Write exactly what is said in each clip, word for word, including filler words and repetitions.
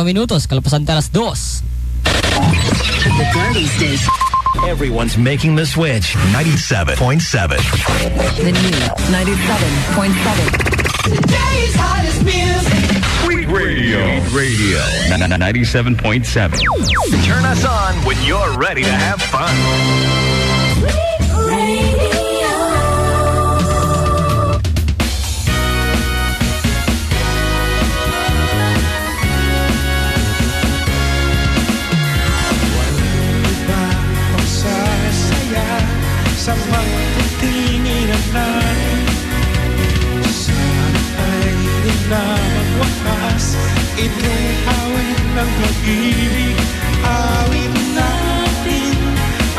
Minutos, kalapasan ti alas dos. The party station. Everyone's making the switch. Ninety-seven point seven. The new ninety-seven point seven. Today's hottest music. Week Radio. Week Radio. Ninety-seven point seven. Turn us on when you're ready to have fun. Sa pagtingin na sana ay di na magwakas itong awit ng pag-ibig. Awit natin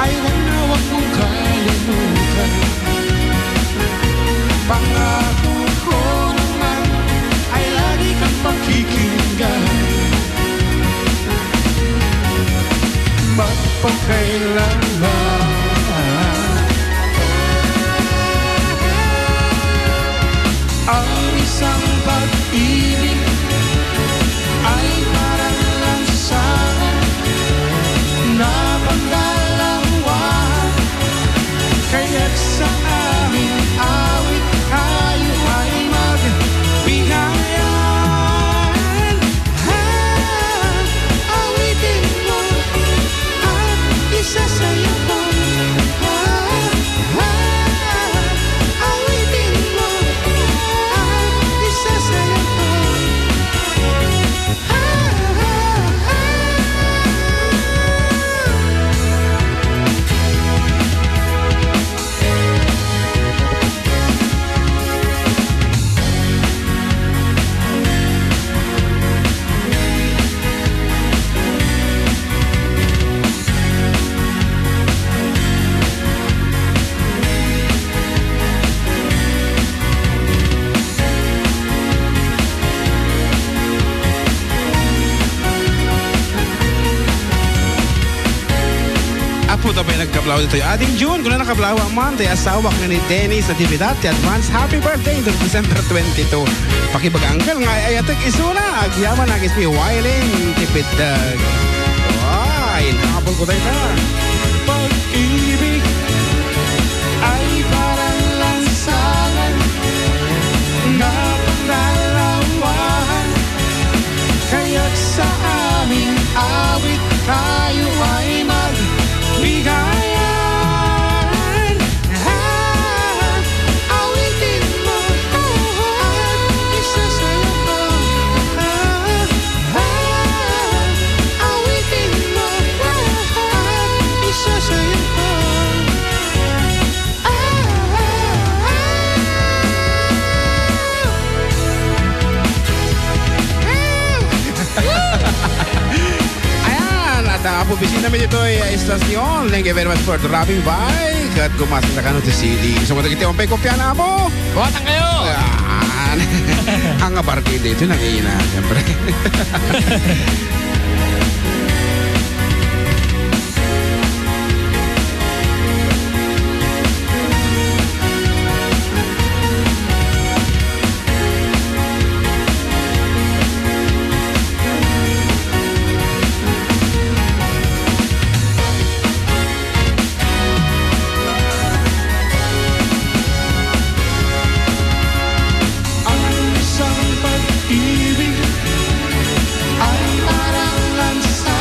ay wag na wag mong kalimutan. Pangako ko naman ay lagi kang pakikinggan. Magpakailanman. Ang isang pag-ibig ay parang lansangan na pagdalawan. Kaya't sa aming awit tayo ay magbigayan. Ah, awitin mo at isasayaw ko. Ah, ah, awitin mo at isasayaw ko. Apo, ta pay nagkaplaw ditoy. Ading June, kuna nakaplaw man, tay asawa ken ni Dennis Natividad, ti advance happy birthday iti December twenty-two. Pakibaga, uncle, nga ay-ayatek isuna, agyaman a Kismi Wiling, ti Piddeg. Ay, inapol ko tayo na. Pag-ibig ay parang lansangan na pagdalawan. Kaya't sa aming awit tayo ay magbigayan. Ah, awitin mo at isasayaw ko. Ah, ah, awitin mo at isasayaw ko. Ayan, at ang Apo Bisita mi ditoy, ah, istasyon. Thank you very much for dropping by. Ket kumasang na kano ti C D. Gusto mo dagiti umpay kopya na, Apo? Buhatan kayo! Ayan. Ang abarkada ito, nangina, siyempre. Ang isang pag-ibig ay parang lansa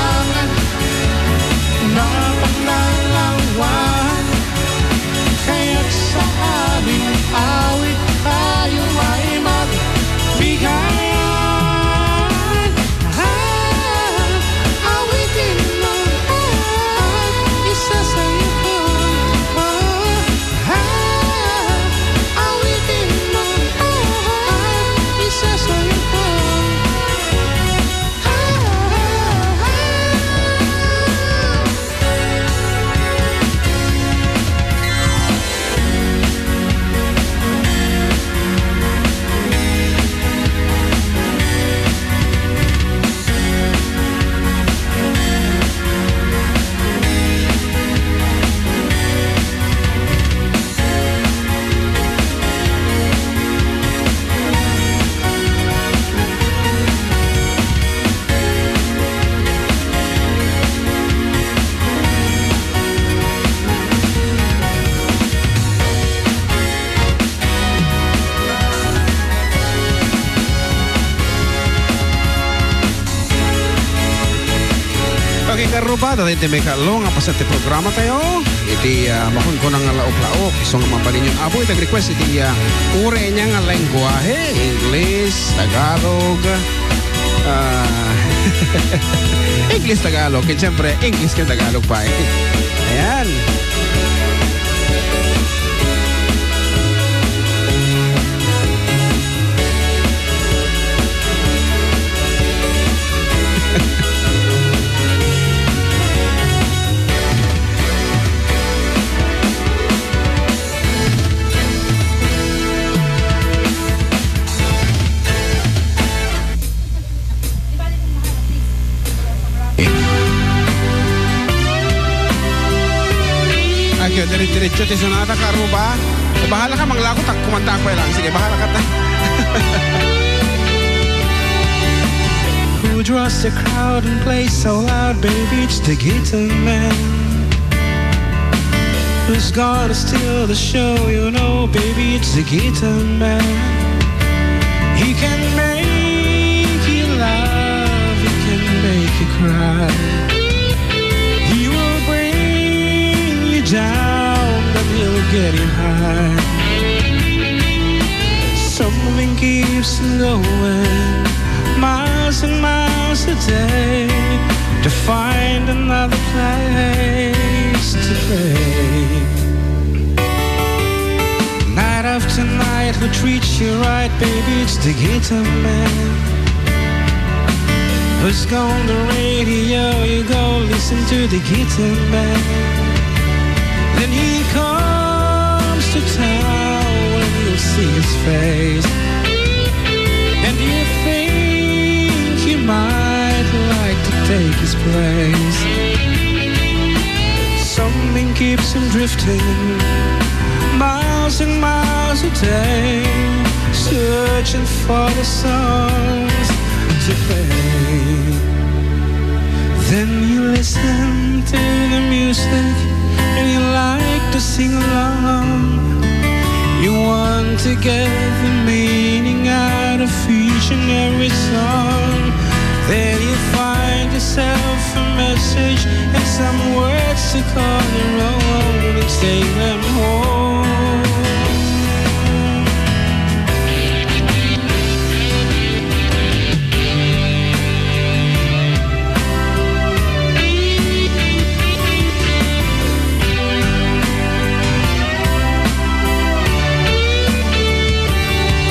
Karuba, daytoy ti maikatlo nga paset ti programa tayo. Iti, ah, makunkuna nga laok-laok, isu nga mabalin nga, Apo, iti request iti, ah, uray ania nga lengguahe, English, Tagalog, ah, English, Tagalog, and syempre, English ken Tagalog pa, eh. Ayan. Ay, kaya dire-diretso ti sonata, Karuba. Eh, bahala ka, manglako, tak-, kumanta ako lang. Sige, bahala ka ta. Who draws the crowd and plays so loud, baby? It's the guitar man. Who's gonna steal the show? You know, baby, it's the guitar man. He can make you laugh, he can make you cry. He will bring you down, but he'll get you high. Something keeps him going, miles and miles a day, to find another place to play. Night after night, who treats you right, baby? It's the guitar man. Who's on the radio? You go listen to the guitar man. Then he comes to town and you'll see his face. And you think you might like to take his place. Something keeps him drifting miles and miles a day, searching for the songs to play. Then you listen to the music and you like to sing along. You want to get the meaning out of each and every song. Then you find yourself a message and some words to call your own and sing them home.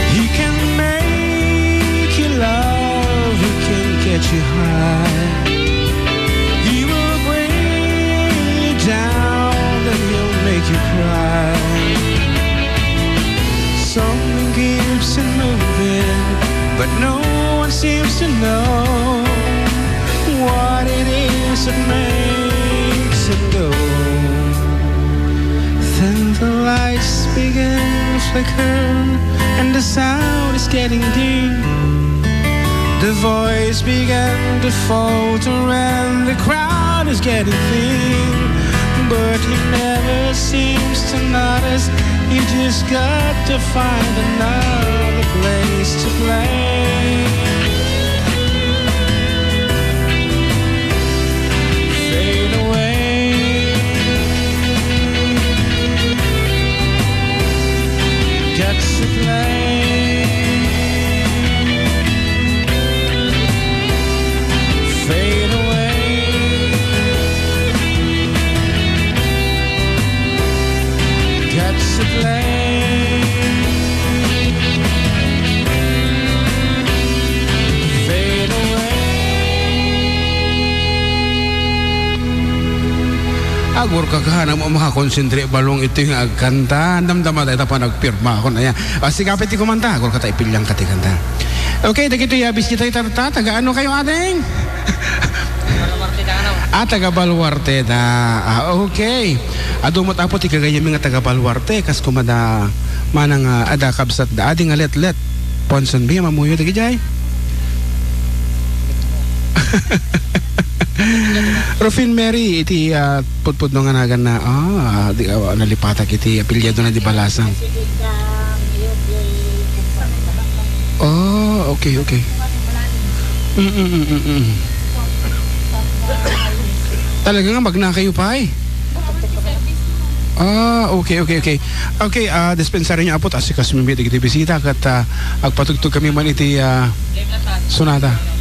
He can make you love, he can get you high. He will bring you down, then he'll make you cry. Something keeps him moving, but no one seems to know what it is that makes him go. Then the lights begin to flicker, and the sound is getting dim. The voice began to falter, and the crowd is getting thin. But he never seems to notice. You just got to find another place to play. Fade away. Got to play. Fade away. Got to play. Fade away. Agurka ka, hanam mo makakonsentre balong ito nga agkanta. Damdama tayo, ta panagpirma ako na yan. Ah, sige, apit ti kumanta. Agurka tayo, ipilyang ka ti kanta. Okay, dagito ya, bis kita, ta, ta, taga ano kayo, ading? Ah, taga Baluarte ta. Ah, okay. Adu met, Apo, ti gagayyemmi nga taga Baluarte, kas kumada manang, ah, adda kabsat da, adi nga letlet. Ponsonby, mamuyo dagijay. Rufin Mary, iti, ah, pudpudno nga naganna, ah, di, ah, nalipatak iti apelyido na di Balasang. Oh, okay, okay. Mm, mm, mm, mm, mm. Talaga nga magnakayo pay. Ah, okay, okay, okay. Okay, ah, dispensario niyo, Apo, ta asikaso mi dagiti bisita ket, ah, agpatugtog kami man iti, ah, sonata.